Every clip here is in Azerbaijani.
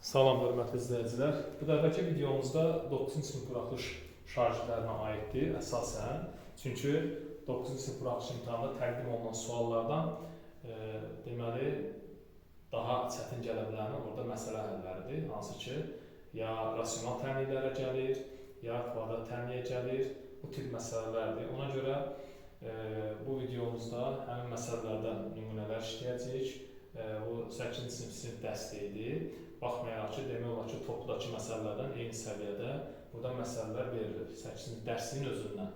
Salam hörmətli izləyicilər. Bu dəfəki videomuzda 9-cu sinif buraxılış şagirdlərinə aiddir əsasən. Çünki 9-cu sinif buraxılış imtahanında təqdim olunan suallardan deməli daha çətin gələ biləni orada məsələ həlləridir. Hansı ki, ya rasional tənliklərə gəlir, ya kvadrat tənliyə gəlir. Bu tip məsələlərdir. Ona görə bu videomuzda həmin məsələlərdən nümunələr işləyəcəyik. Bu 8-ci sinif dəstəyidir. Baxmayaraq ki, demək olar ki, topdakı məsələlərdən eyni səviyyədə burada məsələlər verilir. 8-ci dərsliyin özündən.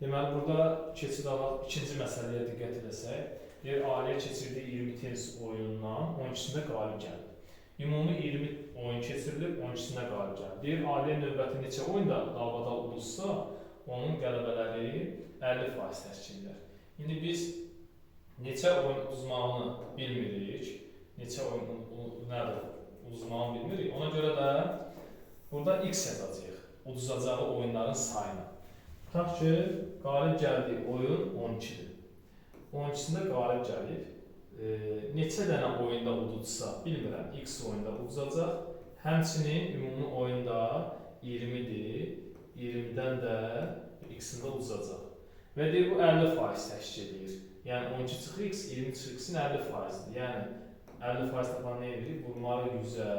Deməli, burada keçid alaq, ikinci məsələyə diqqət edəsək, deyir, ailəyə keçirdiyi 20 tenis oyunundan 12-sində qalib gəlib. Ümumi 20 oyun keçirilib, 12-sində qalib gəlib. Deyir, ailəyə növbəti neçə oyunda dalbadal uduzsa, onun qələbələri 50% təşkil edər. İndi biz neçə oyun uduzmağını bilmirik, neçə oyun nədir uduzmağını bilmirik. Ona görə də burada x yazacağıq, uduzacağı oyunların sayını. Tutaq ki, qalib gəldiyi oyun 12-dir. 12-sində qalib gəlib, neçə dənə oyunda uduzsa, bilmirəm, x oyunda uduzacaq. Həmçinin ümumi oyunda 20-dir, 20-dən də x-ində uduzacaq. Və deyir, bu 50% təşkil edir. Yəni 12 çıx x, 20 çıx x-in 50%-dir. Yəni 50% tapan nə edirik? Vurmalı 100-ə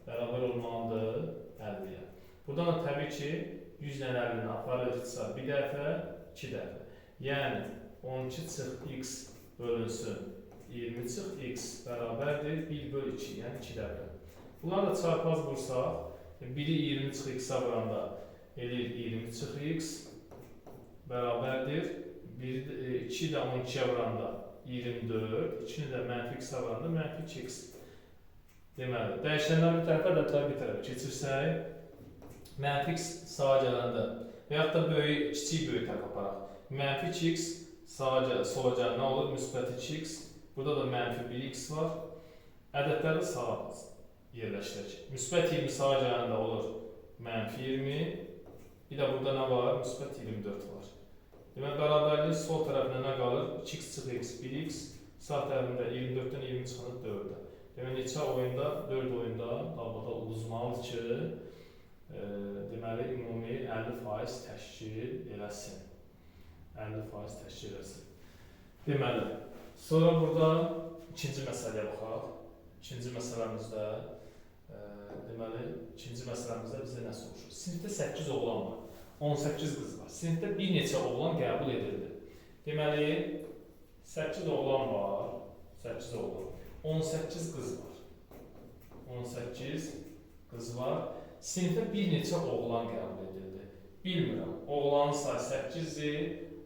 bərabər olmalıdır 50-yə. Buradan da təbii ki, 100 ilə 50-ni aparırıqsa bir dəfə, iki dəfə. Yəni 12 çıx x bölünsün 20 çıx x bərabərdir 1 böl 2, yəni 2 dəfə. Bunları da çarpaz vursaq, biri 20 çıx x-a vuranda eləyir 20 çıx x bərabərdir. 2 də 12-yə vuranda 24, 2-ni də mənfi x-a vuranda mənfi 2x. Deməli, dəyişənlər bir tərəfə, ədədlər bir tərəfə keçirsək, mənfi x sağa gələndə və yaxud da böyük, kiçik böyük tərəfə aparaq. Mənfi 2x sağa gəl, sola gələndə nə olur? Müsbət 2x. Burada da mənfi 1x var. Ədədləri sağa yerləşdirək. Müsbət 20 sağa gələndə olur mənfi 20. Bir də burada nə var? Müsbət 24 var. Deməli, bərabərliyin sol tərəfində nə qalır? 2x çıx x, 1x. Sağ tərəfində 24-dən 20 çıxanda 4-ə. Deməli, neçə oyunda? 4 oyunda dalbadal uduzmalıdır ki, deməli, ümumi 50% təşkil eləsin. 50% təşkil eləsin. Deməli, sonra burada ikinci məsələyə baxaq. İkinci məsələmizdə, deməli, ikinci məsələmizdə bizə nə soruşur? Sinifdə 8 oğlan var. 18 qız var. Sinifdə bir neçə oğlan qəbul edildi. Deməli, 8 oğlan var. 8 oğlan. 18 qız var. 18 qız var. Sinifdə bir neçə oğlan qəbul edildi. Bilmirəm. Oğlanın sayı 8-dir.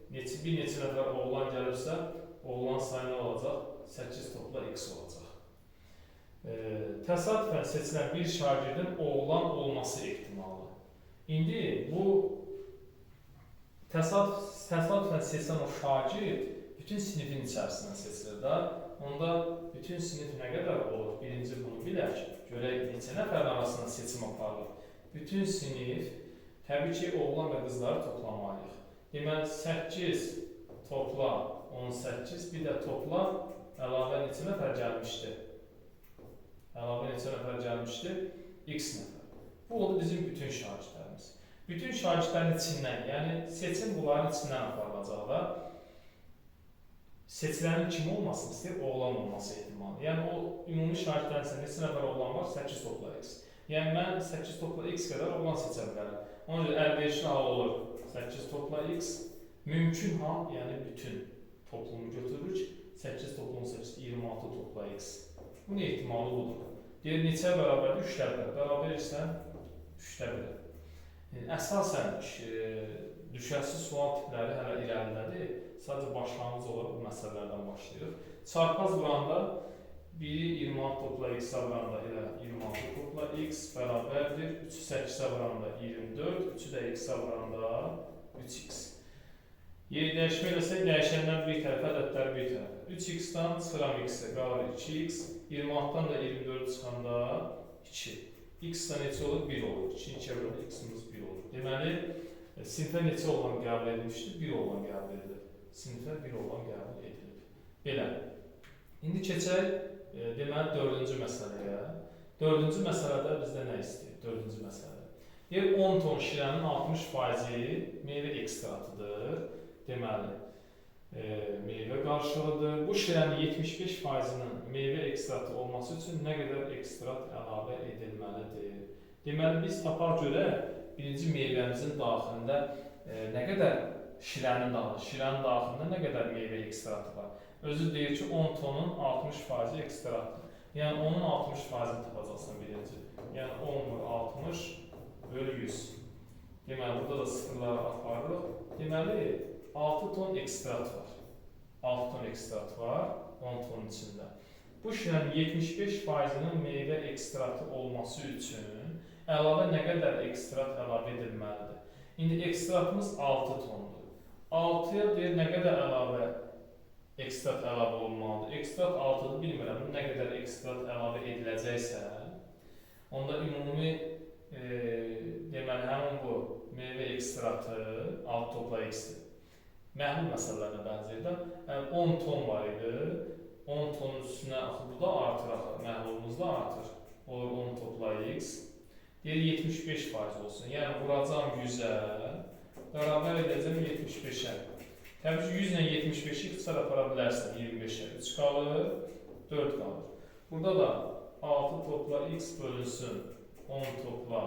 Bir neçə nəfər oğlan gəlibsə, oğlan sayı nə olacaq? 8 topla x olacaq. Təsadüfən seçilən bir şagirdin oğlan olması ehtimalı. İndi bu təsadüfən seçilən o şagird bütün sinifin içərisindən seçilir də. Onda bütün sinif nə qədər olur? Birinci bunu bilək. Görək neçə nəfərin arasında seçim aparılır. Bütün sinif təbii ki, oğlan və qızları toplamalıyıq. Deməli, 8 topla 18, bir də topla əlavə neçə nəfər gəlmişdi? Əlavə neçə nəfər gəlmişdi? X nəfər. Bu oldu bizim bütün şagirdlərimiz. Bütün şagirdlərin içindən, yəni seçim bunların içindən aparılacaq da. Seçilənin kim olmasını istəyir? Oğlan olması ehtimalı. Yəni o ümumi şagirdlərin içində neçə nəfər oğlan var? 8 topla x. Yəni mən 8 topla x qədər oğlan seçə bilərəm. Ona görə əlverişli hal olur 8 topla x. Mümkün hal, yəni bütün toplumu götürürük. 8 topla 18, 26 topla x. Bunun ehtimalı budur. Deyir, neçə bərabərdir? 3-də 1-ə. Bərabər isə 3-də 1-ə. Yəni, əsasən düşərsiz sual tipləri hələ irəlidədir. Sadəcə başlanğıc olaraq bu məsələlərdən başlayırıq. Çarpaz vuranda 1-i 26 topla x-ə vuranda elə 26 topla x bərabərdir. 3-ü 8-ə vuranda 24, 3-ü də x-ə vuranda 3x. Yer dəyişmə eləsək, dəyişəndən bir tərəfə, ədədləri bir tərəfə. 3x-dan çıxıram x-ə, qalır 2x, 26-dan da 24 çıxanda 2. X-da neçə olur? 1 olur. 2-ni 2-yə vuranda x-imiz 1 olur. Deməli, sinifə neçə oğlan qəbul edilmişdir? 1 oğlan qəbul edilib. Sinifə 1 oğlan qəbul edilib. Belə. İndi keçək, deməli, dördüncü məsələyə. Dördüncü məsələdə bizdə nə istəyir? Dördüncü məsələdə. Deyir, 10 ton şirənin 60% meyvə ekstratıdır. Deməli, meyvə qarşığıdır. Bu şirənin 75%-nin meyvə ekstratı olması üçün nə qədər ekstrat əlavə edilməlidir? Deməli, biz tapaq görək, birinci meyvəmizin daxilində nə qədər şirənin daxilində nə qədər meyvə ekstratı var? Özü deyir ki, 10 tonun 60% ekstratdır. Yəni, onun 60%-ni tapacaqsan birinci. Yəni, 10 vur 60 bölü 100. Deməli, burada da sıfırları aparırıq. Deməli, 6 ton ekstrat var. 6 ton ekstrat var 10 tonun içində. Bu şirənin 75%-nin meyvə ekstratı olması üçün əlavə nə qədər ekstrat əlavə edilməlidir? İndi ekstratımız 6 tondur. 6-ya deyir, nə qədər əlavə ekstrat əlavə olunmalıdır? Ekstrat 6-dır, bilmirəm, nə qədər ekstrat əlavə ediləcəksə, onda ümumi, deməli, həmin bu meyvə ekstratı 6 topla x-dir. Məhlul məsələlərinə bənzəyir də. Yəni, 10 ton var idi, 10 tonun üstünə, axı, bu da artır, axı, məhlulumuz da artır. Olur 10 topla x. Deyir, 75% olsun. Yəni, vuracam 100-ə, bərabər edəcəm 75-ə. Təbii ki, 100 ilə 75-i ixtisar apara bilərsən 25-ə. 3 qalır, 4 qalır. Burada da 6 topla x bölünsün 10 topla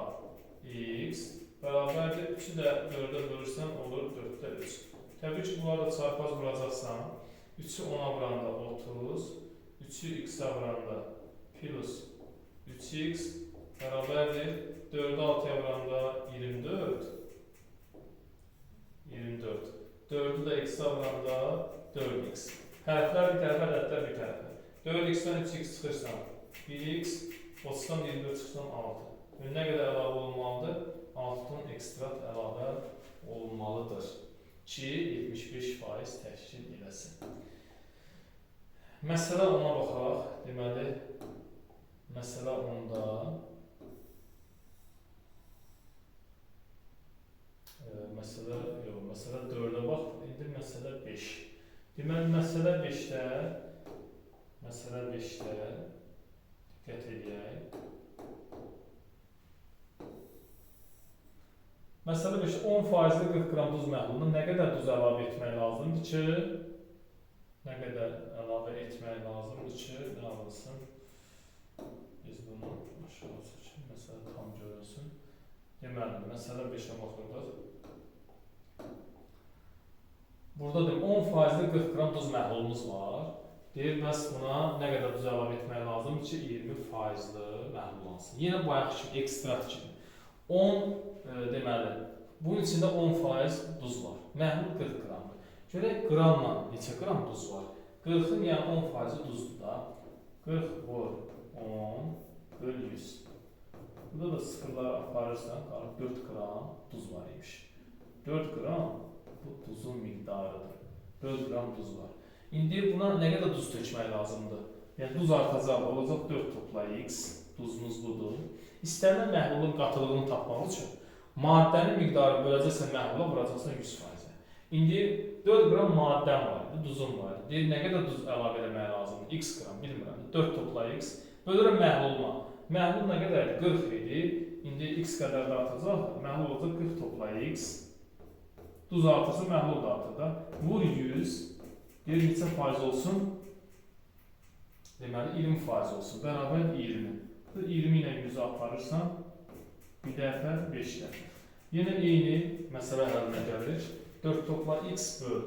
x bərabərdir. 3-ü də 4-ə bölürsən, olur 4-də 3. Təbii ki, bunları da çarpaz vuracaqsan. 3-ü 10-a vuranda 30, 3-ü x-ə vuranda plus 3x bərabərdir. 4-ü 6-ya vuranda 24. 24. 4-ü də x-ə vuranda 4x. Hərflər bir tərəfə, ədədlər bir tərəfə. 4x-dən 3x çıxırsan 1x, 30-dan 24 çıxırsan 6. Nə qədər əlavə olunmalıdır? 6 ton ekstrat əlavə olunmalıdır ki, 75% təşkil eləsin. Məsələ 10-a baxaq. Deməli, məsələ 10-da məsələ 4-ə bax, indi məsələ 5. Deməli, məsələ 5-də diqqət eləyək. Məsələ 5-də 10%-li 40 qram duz məhluluna nə qədər duz əlavə etmək lazımdır ki, nə alınsın? Biz bunu aşağı çəkək, məsələ tam görünsün. Deməli, məsələ 5-ə baxırdıq. Burada deyim, 10%-li 40 qram duz məhlulumuz var. Deyir, bəs buna nə qədər duz əlavə etmək lazımdır ki, 20%-li məhlul alsın. Yenə bayaq kimi, ekstrat kimi. 10, deməli, bunun içində 10% duz var. Məhlul 40 qramdır. Görək, qramla neçə qram duz var? 40-ın, yəni 10% duzdur da. 40 vur 10 böl 100. Burada da sıfırları aparırsan, qalır 4 qram duz var imiş. 4 qram bu duzun miqdarıdır. 4 qram duz var. İndi buna nə qədər duz tökmək lazımdır? Yəni, duz artacaq, olacaq 4 topla x, duzumuz budur. İstənilən məhlulun qatılığını tapmaq üçün maddənin miqdarı böləcəksən məhlula, vuracaqsan 100%. İndi 4 qram maddəm var idi, duzum var idi. Deyir, nə qədər duz əlavə eləmək lazımdır? X qram, bilmirəm. 4 topla x. Bölürəm məhluluma. Məhlul nə qədər idi? 40 idi. İndi x qədər də artacaq. Məhlul olacaq 40 topla x. Duz artırsa məhlul da artır da. Vur 100. Deyir, neçə faiz olsun? Deməli, 20% olsun. Bərabər 20. 20 ilə 100-ü aparırsan, bir dəfə, 5 dəfə. Yenə eyni məsələ həllinə gəlir. 4 topla x böl.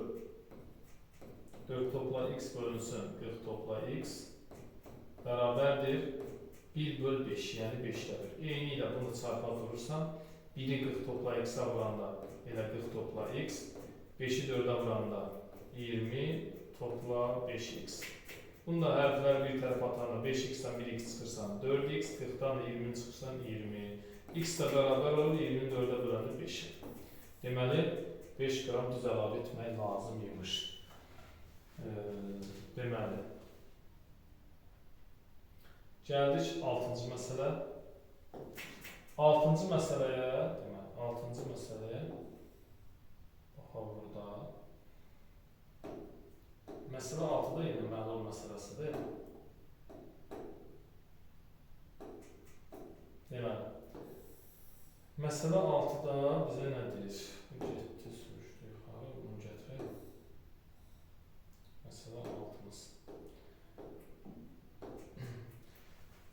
4 topla x bölünsün 40 topla x bərabərdir 1 böl 5, yəni 5-də 1. Eyni ilə bunu çarpaz vurursan, 1-i 40 topla x-ə vuranda elə 40 topla x, 5-i 4-ə vuranda 20 topla 5x. Bunu da hərflər bir tərəfə atanda 5x-dən 1x çıxırsan 4x, 40-dan da 20-ni çıxırsan 20. X də bərabər olur 20-ni 4-ə böləndə 5-ə. Deməli, 5 qram duz əlavə etmək lazım imiş. Deməli, gəldik 6-cı məsələ. 6-cı məsələyə, deməli, 6-cı məsələyə baxaq burada. Məsələ 6-da yenə məhlul məsələsidir. Məsələ 6-da bizə nə deyir? Getdi, sürüşdü yuxarı, bunu gətirək. Məsələ 6-mız.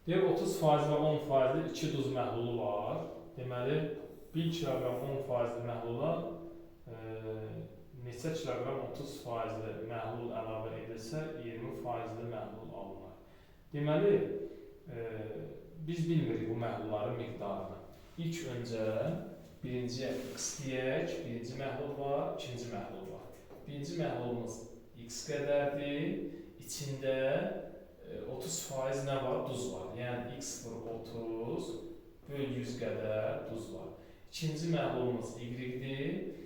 Deyir, 30% və 10%-li 2 duz məhlulu var. Deməli, 1 kiloqram 10%-li məhlula neçə kiloqram 30%-li məhlul əlavə edilsə, 20%-li məhlul alınır. Deməli, biz bilmirik bu məhlulların miqdarını. İlk öncə birinciyə x deyək, birinci məhlul var, ikinci məhlul var. Birinci məhlulumuz x qədərdir, içində 30% nə var? Duz var. Yəni, x vur 30 böl 100 qədər duz var. İkinci məhlulumuz y-dir.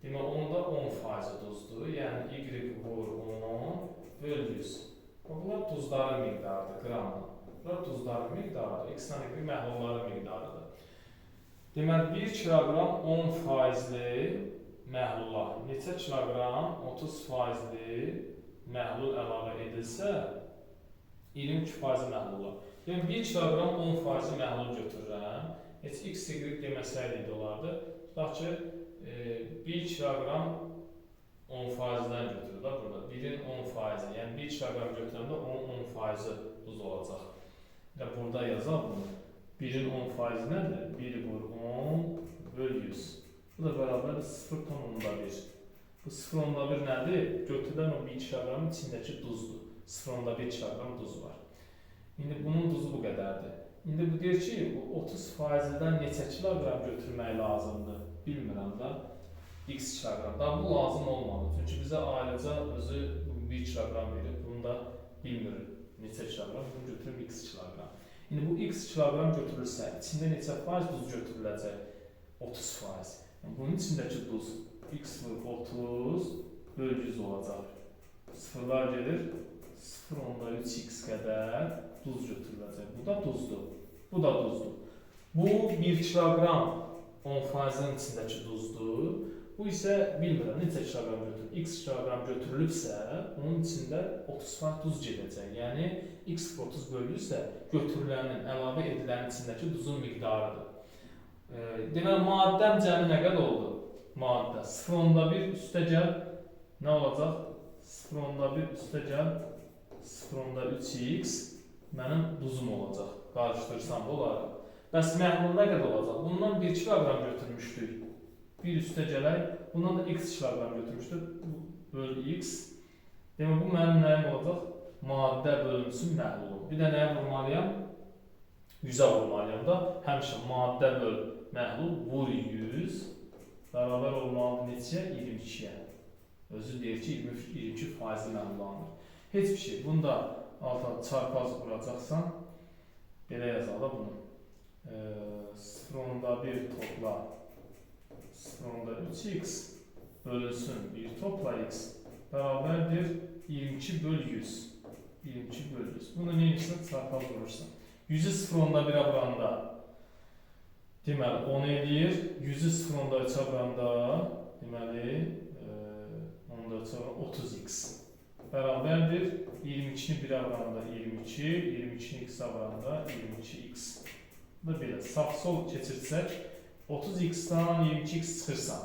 Demək, onda 10% duzdur. Yəni, y vur 10 böl 100. Bunlar duzların miqdarıdır, qramla. Bunlar duzların miqdarıdır, x ilə y məhlulların miqdarıdır. Deməli, 1 kiloqram 10%-li məhlula neçə kiloqram 30%-li məhlul əlavə edilsə, 22% məhlula. Yəni, 1 kiloqram 10% məhlul götürürəm. Heç x, y deməsəydik də olardı. Tutaq ki, 1 kiloqram 10%-dən götürür da burada. 1-in 10%-i. Yəni, 1 kiloqram götürəndə onun 10% duz olacaq. Və burada yazaq bunu. 1-in 10% nədir? 1 vur 10 böl 100. Bu da bərabərdir 0,1. Bu 0,1 nədir? Götürülən o 1 kiloqramın içindəki duzdur. 0,1 kiloqram duz var. İndi bunun duzu bu qədərdir. İndi bu deyir ki, 30%-dən neçə kiloqram götürmək lazımdır? Bilmirəm də. X kiloqram. Daha bu lazım olmadı. Çünki bizə ayrıca özü 1 kiloqram verir. Bunu da bilmirik. Neçə kiloqram? Bunu götürüm x kiloqram. İndi bu x kiloqram götürülsə, içində neçə faiz duz götürüləcək? 30%. Yəni, bunun içindəki duz x vur 30 böl 100 olacaq. Sıfırlar gedir. 0,3x qədər duz götürüləcək. Bu da duzdur. Bu da duzdur. Bu 1 kiloqram 10%-in içindəki duzdur. Bu isə bilmirəm neçə kiloqram götürülür. X kiloqram götürülübsə, onun içində 30% duz gedəcək. Yəni, x 30 bölünürsə, götürülənin, əlavə edilənin içindəki duzun miqdarıdır. Deməli, maddəm cəmi nə qədər oldu? Maddə 0,1 üstə gəl, nə olacaq? 0,1 üstə gəl, 0,3x mənim duzum olacaq. Qarışdırsam da olar. Bəs məhlul nə qədər olacaq? Bundan 1 kiloqram götürmüşdük. 1 üstə gələk, bundan da x kiloqram götürmüşdük, böl x. Demək, bu mənim nəyim olacaq? Maddə bölünsün məhlulum. Bir də nəyə vurmalıyam? 100-ə vurmalıyam da. Həmişə maddə böl məhlul vur 100 bərabər olmalıdır neçəyə? 22-yə. Özü deyir ki, 22% məhlul alınır. Heç bir şey. Bunu da alta çarpaz vuracaqsan, belə yazaq da bunu. 0,1 topla 0,3x bölünsün 1 topla x bərabərdir 22 böl 100. 22 böl 100. Bunu nə edirsən? Çarpaz vurursan. 100-ü 0,1-ə vuranda deməli 10 eləyir. 100-ü 0,3-ə vuranda deməli 10,3-ə vuranda 30x bərabərdir 22-ni 1-ə vuranda 22, 22-ni x-ə vuranda 22x. Bu da belə. Sağ-sol keçirsək 30x-dan 22x çıxırsan,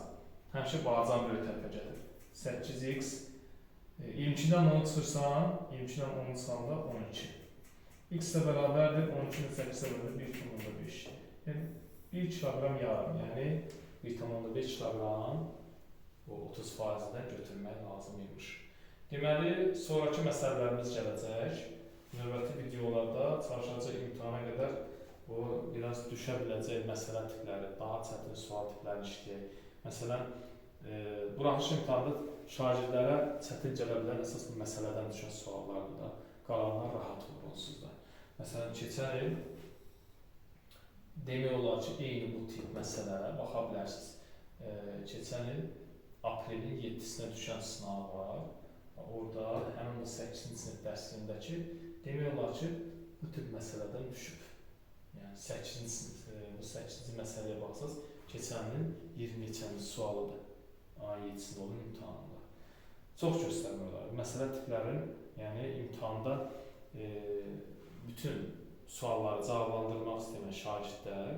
həmişə balacan böyük tərəfə gəlir. 8x, 22-dən 10 çıxırsan, 22-dən 10 çıxanda 12. X də bərabərdir, 12-dən 8-ə bərabər 1,5. Yəni, 1 kiloqram yarım, yəni 1,5 kiloqram bu 30%-dən götürmək lazım imiş. Deməli, sonraki məsələlərimiz gələcək. Növbəti videolarda çalışacaq imtahana qədər bu, biraz düşə biləcək məsələ tipləri, daha çətin sual tipləri işləyək. Məsələn, buraxılış imtahanında şagirdlərə çətin gələ bilən əsas bu məsələdən düşən suallardır da, qalanlar rahat olur onsuz da. Məsələn, keçən il demək olar ki, eyni bu tip məsələlərə baxa bilərsiniz. Keçən il aprelin 7-sinə düşən sınav var. Orada həmin bu 8-ci sinif dərsliyindəki demək olar ki, bu tip məsələdən düşüb. Yəni, bu 8-ci məsələyə baxsaz, keçən ilin 20-neçənci sualıdır. Ayın 7-sində olan imtahanında. Çox göstərmək olar. Məsələ tiplərin, yəni imtahanda bütün sualları cavablandırmaq istəyən şagirdlər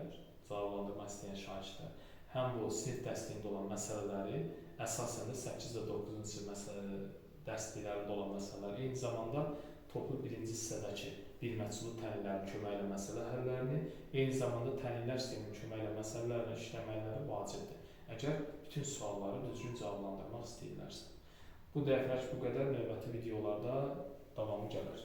cavablandırmaq istəyən şagirdlər həm bu sinif dərsliyində olan məsələləri, əsasən də 8 və 9-cu sinif məsələ dərsliklərində olan məsələləri, eyni zamanda toplu birinci hissədəki bir məhsullu təlimlərin köməyi ilə məsələ həllərini, eyni zamanda təlimlər sisteminin köməyi ilə məsələlərlə işləməkləri vacibdir. Əgər bütün sualları düzgün cavablandırmaq istəyirlərsə. Bu dəfəlik bu qədər. Növbəti videolarda davamı gələr.